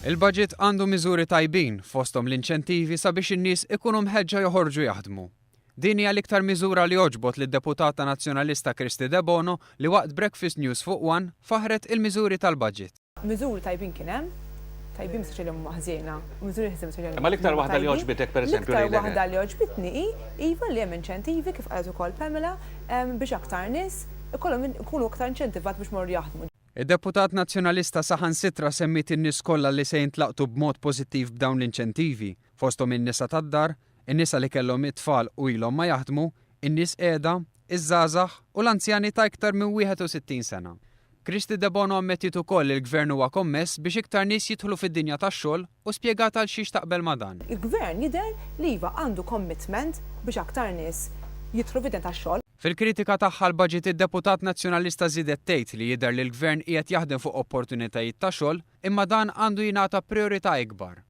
Il-budget għandu miżuri tajbin, fosthom l-inċentivi sabiex in-nies ikunu mħeġġa joħorġu jaħdmu. Din hija l-iktar miżura li għoġbot lid-Deputata Nazzjonalista Kristy Debono li waqt Breakfast News fuq One faħħret il-miżuri tal-budget. Miżuri tajbin kien hemm, tajbin ma nistax ngħid li huma ħżiena, u miżuri ħżiena ma nistax ngħid li Imma l-iktar huma waħda li tajbin. għoġbitek pereżempju L-iktar lilek? waħda li għoġbitni hi, iva li hemm inċentivi kif qalet ukoll Pamela, biex aktar nies ikollhom ikunu aktar inċentivati biex imorru jaħdmu. Id-deputat Nazzjonalista saħansitra semmiet in-nies kollha li se jintlaqtu b'mod pożittiv b'dawn l-inċentivi, fosthom in-nisa tad-dar, in-nisa li kellhom it-tfal u ilhom ma jaħdmu, in-nies qiegħda, iż-żgħażagħ u l-anzjani ta' iktar minn 61 sena. Kristy Debono ammettiet ukoll li l-Gvern huwa kommess biex iktar nies jidħlu fid-dinja tax-xogħol u spjegat għal xiex taqbel ma' dan. Il-Gvern jidher li iva għandu commitment biex aktar nies jidħlu fid-dinja tax-xogħol. Fil-kritika tagħha għall-budget id-deputat Nazzjonalista żiedet tgħid li jidher li l-Gvern qiegħed jaħdem fuq opportunitajiet ta' xogħol imma dan għandu jingħata prijorità ikbar.